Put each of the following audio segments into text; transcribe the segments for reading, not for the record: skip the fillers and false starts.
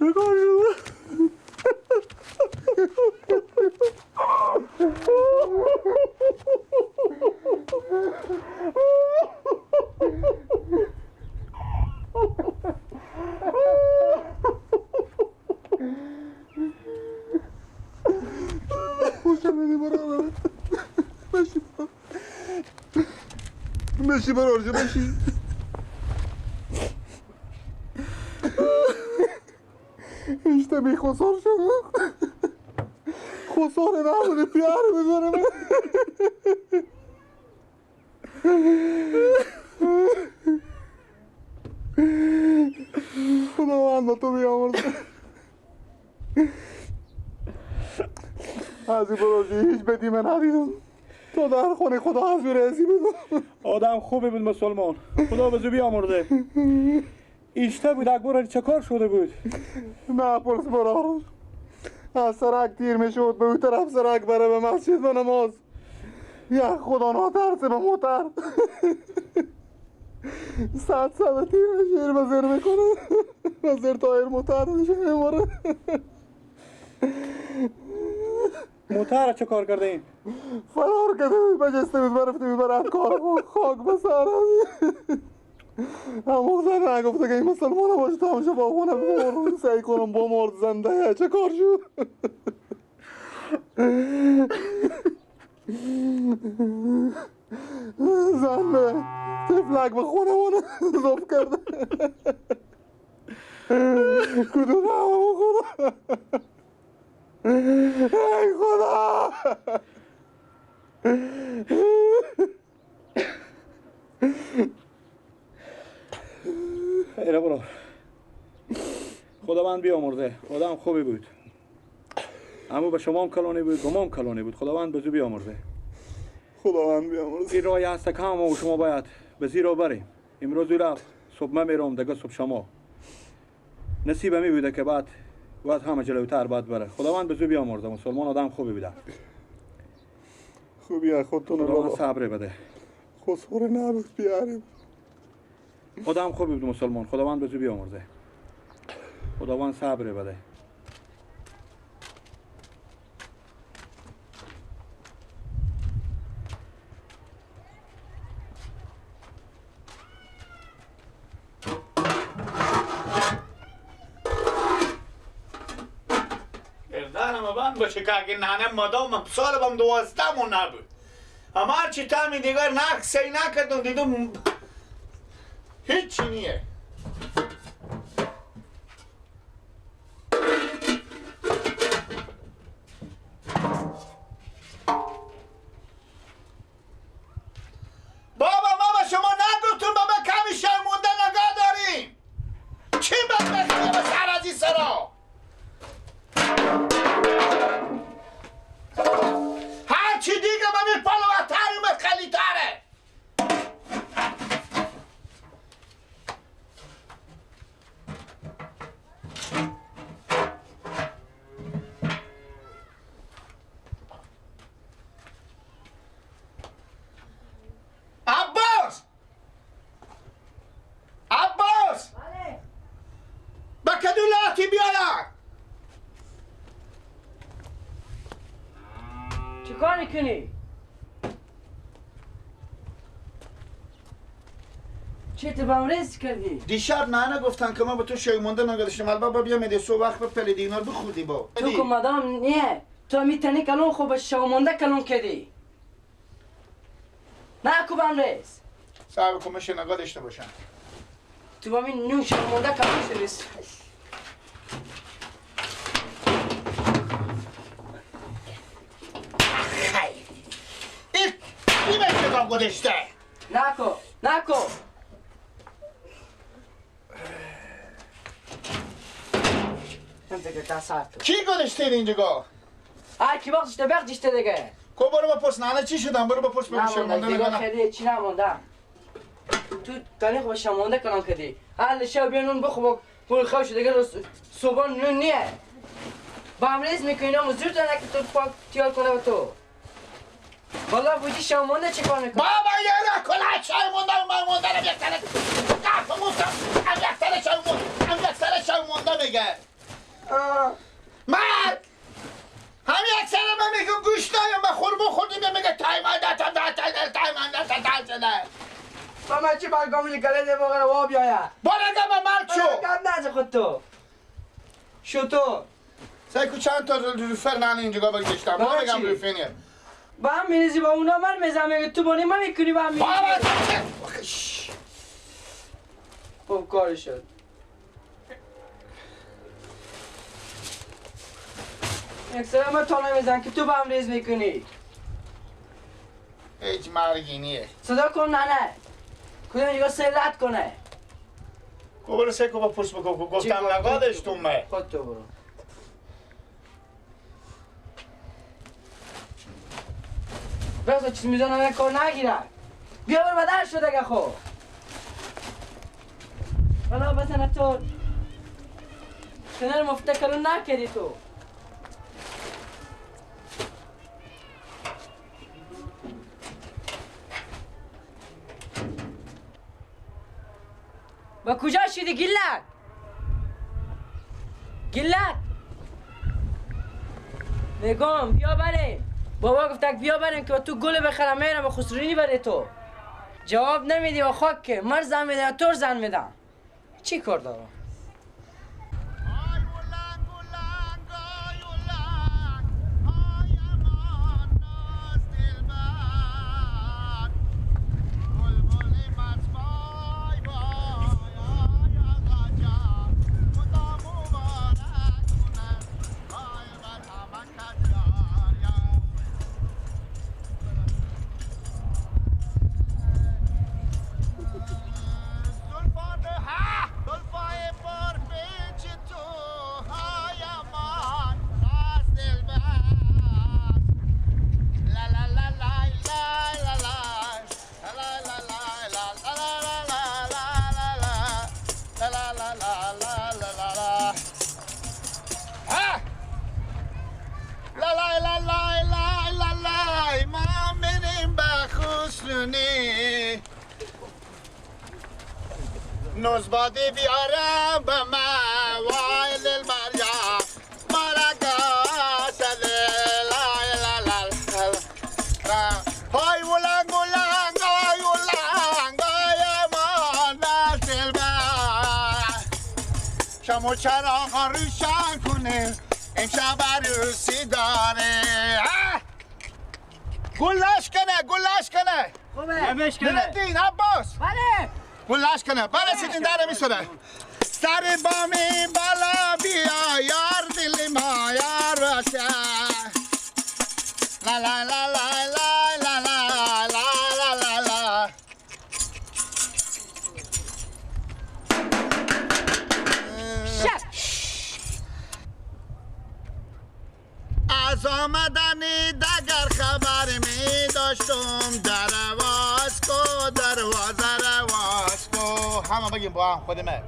چه کار شد؟ مشی برار جو مشی. ایشته بی خسار شد. خسار نبوده پیاره بزنه. خداوند تو بیامرزه. از این برار هیچ بدی من ندیدم. تو در خونه خدا از بیرسی بود. آدم خوبی بود مسلمان، خدا به زو بیامرزه. ایشته بود اکبر چه کار شده بود؟ نه پرس برار، از سرک تیر میشد به اون طرف سرک بره به مسجد به نماز. یا خدا ناترسه به موتر. صد صد تیر میشه به زیر میکنه، به زیر تایر موتر میشه میماره. موتر چه کار کرده این؟ فرار کرده بود، بجسته بود، برفته بود، برفت کار خاک به سر. همون زن نگفته که این مسلمان باشه تا همیشه با خونه بمرد، سعی کنم بمرد زنده. چه کار شد؟ زن به تفلک به خونه مونه زب کرده. کدوم همون خدا؟ ای خدا. خیره برو، خداوند بیامرزه. آدم خوبی بود، اما به شما هم کلانی بود، به ما هم کلانی بود. خداوند به زو بیامرزه. خداوند بیامرزه. این راه هست که هم و شما باید به زیرا بریم. امروز رفت صبح من میرم دیگه، صبح شما نصیب می بوده که بعد همه جلوتر باید بره. خداوند به زو بیامرزه. مسلمان آدم خوبی بوده. خوبی خودتون رو خداوند صبر بده. خسور نبود بیاریم. آدم خوبی بود مسلمان، خداوند به زو بیامرزه. خداوند صبر بده. باشه که اگه ننه مادام سال بام 12 نبود. اما هرچی تامی دیگر نقصی نکردم، دیدم هیچی نیه. بابا بابا شما نگفتون بابا کمی شرمونده نگاه داریم. چی بدبختیه به سر از این سرا؟ هرچی دیگه من پالوتر اومد خلیتره. عباس، عباس، بله. با کدو لاتی بیاید. چه کار میکنی؟ چه تو با ریز کردی؟ دیشب نه گفتن که ما به تو شی مونده نگذاشتیم. البته بیا میده سو وقت به پلی دینار بخوردی با تو که مادام نیه. تو میتونی کلون خوب شو مونده کلون کردی. نه کو بام ریز صاحب کمش نگاه داشته باشن. تو با می نون شو مونده کلون شدی. گذشته. نکو نکو. کی گذشته اینجا؟ آی کی بخشته بخشته دیگه. کو برو بپرس نه چی شدم، برو بپرس ببین شرمنده نگاه کردی چی نمونده. تو تاریخ با شرمنده کلام کردی. حال شب بیا نون بخور پول خوش دیگه صبح نون نیه. با امریز میکنی نامو زور تا نکه تو پاک تیار کنه با تو. والا بودی شرمنده چه کار میکنی؟ بابا یه کلا چای مونده من مونده یک تنه قفل موفتم. هم یک تنه چای مونده، هم یک تنه چای مونده میگه. مرد همین اکثر من میگم گوش نایم من خورمو خوردیم میگه تایمان داتم داتم تایمان داتم داتم. با من چی برگام گله ده بغیر وا بیاید برگم مرد شو برگم نزد خود تو شو تو سعی کو چند تا روفر نانه اینجا بگذاشتم با بگم روفینیه با هم میریزی با اونا من میزم میگه تو بانی من میکنی با هم میریزی بابا خب کاری شد یک سر من تا نمیزن که تو با هم ریز میکنی. هیچ مرگی نیه. صدا کن ننه کدوم اینجا سلت کنه. کو برو سه کو با پرس بکن. گفتم نگادش تو مه خود تو برو. بس چیز میزنم کار نگیرم. بیا برو بدل شو دیگه خب. حالا بزنه تو کنار مفته کلون نکردی تو. با کجا شدی گیلک؟ گیلک میگم بیا بریم. بابا گفت بیا بریم که تو گل بخرم میرم به خسرونی بره تو. جواب نمیدی و خاک که مر زن میدم تو زن میدم. چی کار دارم؟ نوزبادی بیارم به من وای دل بریا مرگا سده لای لا لا لا های ولنگ ولنگ های ولنگ های امان دل بر شما چراغ روشن کنه امشب عروسی داره. گلش کنه گلش کنه خوبه نردین عباس بله گلش کنه برسیدین در میسوده سر بامی بالا بیا یار دل ما یار باشه لا لا لا لا لا لا لا لا لا لا. از آمدن دگر خبر می داشتم درواز کو دروازه رواز کو. همه بگیم با هم خود من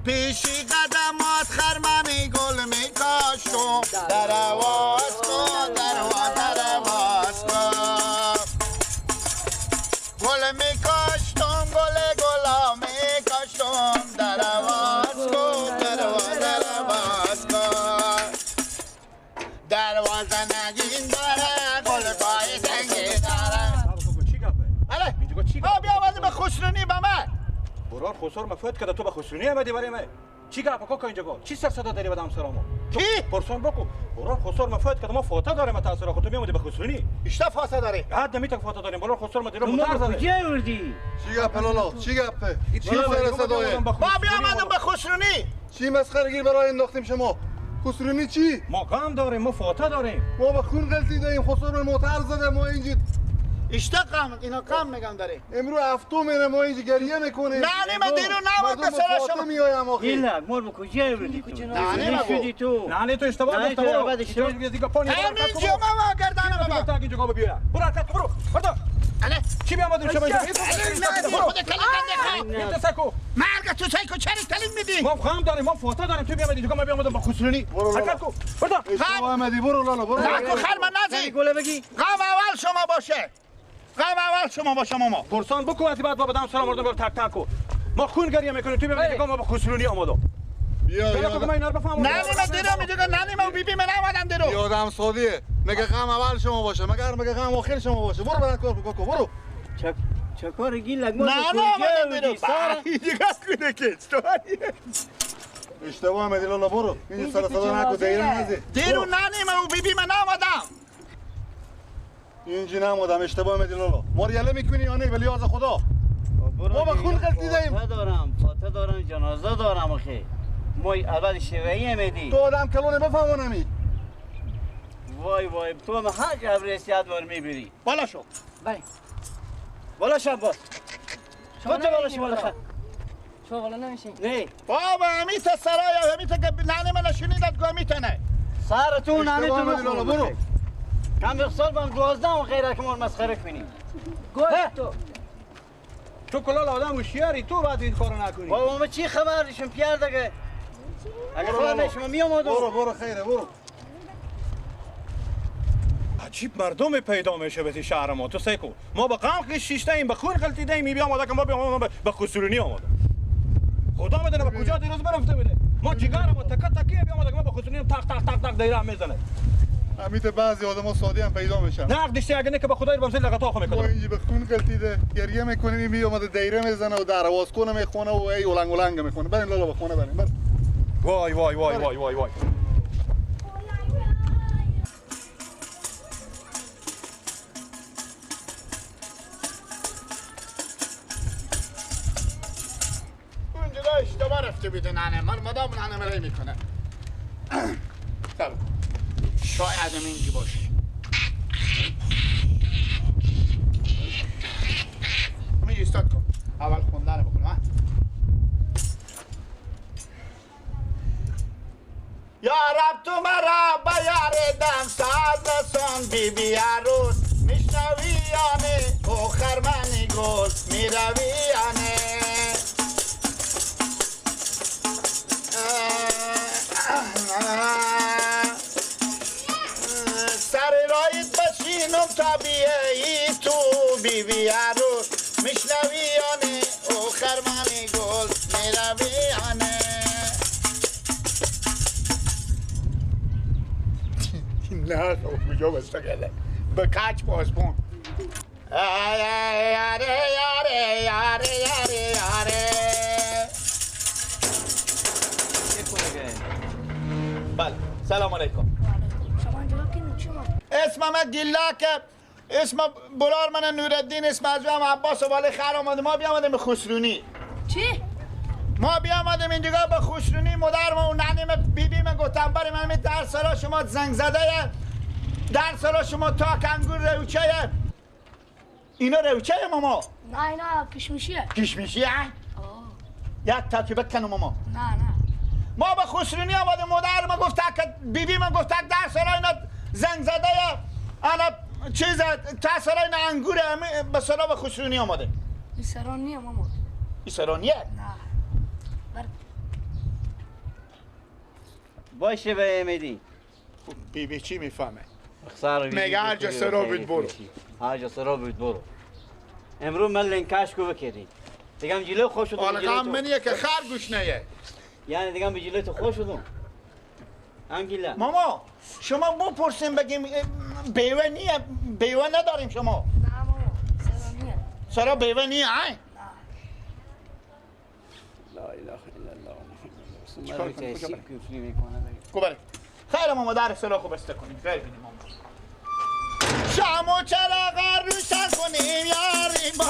پیشی قدمات خرمنی گل می کاشتم درواز کو دروازه رواز کو گل می کاشتم گل گلا می کاشتم درواز کو دروازه رواز کو دروازه نگین داره گل پای سنگین داره. چی گپه؟ بله چی گپه؟ بیا آمدی به خسرونی به من. برار خسر مفوت کرده تو به خسرونی آمدی برای من. چی گپه کاکا اینجا گفت؟ چی سر صدا داری به همسرامو؟ کی؟ پرسان بکو. برار خسر مفوت کرده ما فاته داریم تاثیر خود تو میامدی به خسرونی. ایشتا فاته داری؟ حد نمیتک فاته داریم. برار خسر ما دیرو متر زده. کجا آوردی؟ چی گپه لالا؟ چی گپه؟ چی سر صدای؟ ما بیا آمدم به خسرونی. چی مسخره گیر برای انداختیم شما؟ خسرونی چی؟ ما غم داریم، ما فاته داریم. ما به خون غلطیدیم، خسرو موتر زده ما اینجا. اشتا غم، اینا غم میگم داری. امروز هفتم میره ما اینجا گریه میکنیم. نه نه من دیرو نبود به سر شما. میایم آخه. ایلا مور به کجا آوردی تو؟ نه نه شدی تو. نه نه تو اشتباه گفتی برو. دیگه پانی. همینجا ما گردن بابا. اینجا بیا. برو حرکت برو. بردار. اله چی بیامدیم شما اینجا؟ خود کلی سکو. مرگ تو سکو چرا تلین میدی؟ ما غم داریم، ما فاته داریم. تو بیامدی اینجا ما بیامدم با خسرونی. حرکت کو. بردار. اشتباه آمدی برو لالا برو. نکو خر من نزی. گله بگی. غم اول شما باشه. غم اول شما باشه ماما. پرسان بکو از بعد بابا دم سلام مردم برو تک تک کو. ما خون گریه میکنیم تو بیامدی اینجا ما با خسرونی آمدم. بیا که من اینا رو بفهمم. نه نه درو میگه نه نه بی بی من آمدم درو. یادم سادیه. مگه غم اول شما باشه مگر مگه غم آخر شما باشه. برو برات کار کن برو. چه کار گیلک ما نه نه آمدم درو. دیگه کنه که اشتباه میدی لالا برو. این سر صدا نکو دیره نزی. درو نه نه بی بی من آمدم. اینجا نمودم اشتباه میدی لالا. ما رو یله میکنی یا نه ولی از خدا. ما به خون غلطی داریم. فاته دارم، فاته دارم، جنازه دارم آخه. ما اول شیوهی میدی. تو آدم کلونه بفهمونمی. وای وای تو هم هر جبر سیاد بار میبری. بالا شو. بله. بالا شو باز. تو بالا شو بالا خط. شما بالا نمیشین. نه. بابا همیت سرای همیت که ننه من شنیدت گو همیت نه. سر تو ننه تو لالا برو. کم سال بام 12 و غیره که ما مسخره کنی. گفت تو تو کلال آدم هوشیاری تو باید این کارو نکنی. بابا ما چی خبر دیشم پیار دیگه. اگه خبر شما می اومد. برو برو خیره برو. عجیب مردم پیدا میشه به شهر ما. تو سیکو ما با غم کشیشتیم به خون غلطیدیم می بیام که ما بیام به خسرونی آمده. خدا میدونه به کجا دیروز برفته بوده. ما جگر ما تکه تکه بیام که ما به خسرونی تق تق تق تق دیره میزنه. امیت بعضی آدم‌ها ساده هم پیدا میشن. نقد دیشته اگه نه که به خدای بام زل لغتا خو میکنه. ما اینجا به خون غلطیده گریه میکنیم می اومده دیره میزنه و درواز کنه میخونه و ای اولنگ اولنگ میخونه. بریم لالا به خونه بریم. وای وای وای وای وای وای. اونجا اشتباه رفته بیده ننه من مدام ننه ملی میکنه. شاید اینجا باشه. همین ایستاد کن. اول خوندن بکنم. یا رب تو مرا با یار دم ساز رسان بی بی عروس میشنوی یا نه او خرمنی گل میروی یا نه. سر رایت بشینم تا بیایی تو بی بی عروس میشنوی یا نه او خرمنی گل میروی یا نه. نه کجا بسته کرده به کچ بازبون. یاره یاره یاره یاره یاره. بله سلام علیکم. اسمم گیلاک، اسم برار من نورالدین، اسم از هم عباس والی خر آمده. ما بیامدیم به خسرونی. چی؟ ما بیامدیم اینجا به خسرونی. مادر ما و ننیم بی بی من گفتم برای من در سرا شما زنگ زده، در سرا شما تاک انگور روچه. اینا روچه ماما؟ نه اینا کشمیشیه. کشمیشیه؟ یک تاکی بکنم ماما. نه نه ما به خسرونی آمدیم. مادر ما گفت که بی بی من گفت در سرا اینا زنگ زده انا چیز تا سرای نه انگور به سرا به خسرونی آمده. این سرا نیه ماما. این سرا نیه؟ نه. باشه به امیدی. بی بی چی میفهمه؟ میگه هر جا سرا بود برو. هر جا سرا بود برو. امروز من لنکش کو بکردی. دیگه جلو خوش شدم. حالا غم منیه که خرگوش نیه. یعنی دیگه به جلو تو خوش شدم. انگیلا ماما شما بپرسیم بگیم بیوه نیه، بیوه نداریم شما. نه ماما سرا نیه. سرا بیوه نیه ای؟ نه. لا اله الا الله محمد رسول الله. کو بره خیر ماما در سرا خوب بسته کنیم. خیر بینیم ماما. شام و چراغ روشن کنیم یاریم با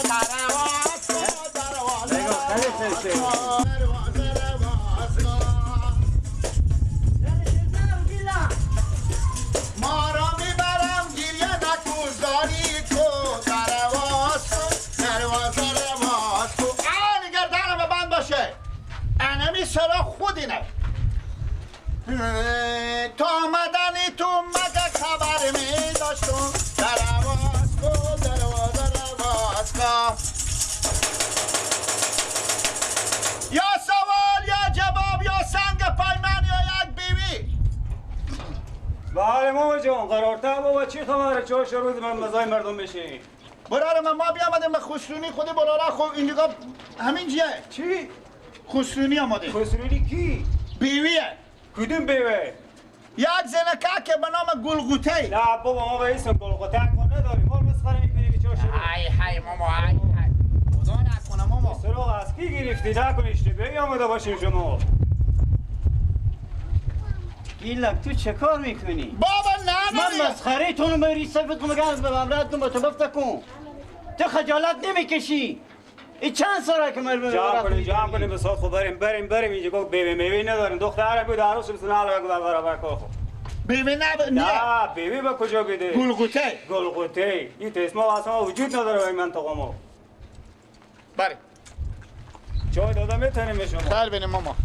درواز درواز ما را میبرم گریه نکوزاری کو درواز کن درواز درواز کو. نگر درم بند باشه. انمی سرا خود اینه. تا آمدنی تو مگه خبر می داشتم. درواز کن درواز درواز کن. یا سوال یا جواب یا سنگ پای من یا یک بیوی. بله ماما جان قرارته بابا چی خبره؟ چه روز من مزای مردم میشی؟ برار من ما بیامدیم به خسرونی خود براره. خب این دیگه همین جیه. چی؟ خسرونی آمده. خسرونی کی؟ بیویه. کدوم بیوه؟ یک زنکه که به نام گلغوته. نه بابا ما به اسم گلغوته کار نداریم. ما مسخره میکنی بیچاره شدی. ای های ماما ای های. خدا نکنه ماما. سراغ از کی گرفتی؟ نکن اشتباهی آمده باشیم شما. گیلک تو چه کار میکنی؟ بابا نه من مسخره تو رو میری سفت کن مگه به مملکت با تو بفت کن. تو خجالت نمیکشی. این چند ساله که من جمع کنیم به ساعت خود بریم بریم اینجا گفت بیوه میوه نداریم. دختر بود عروس مثل علاقه بود برابر کار خود. بیوه نه نه بیوه به کجا بده؟ گلغوته. گلغوته این اسم اصلا وجود نداره این منطقه ما. بریم. چای دادم میتونیم شما. خیر بینیم ماما.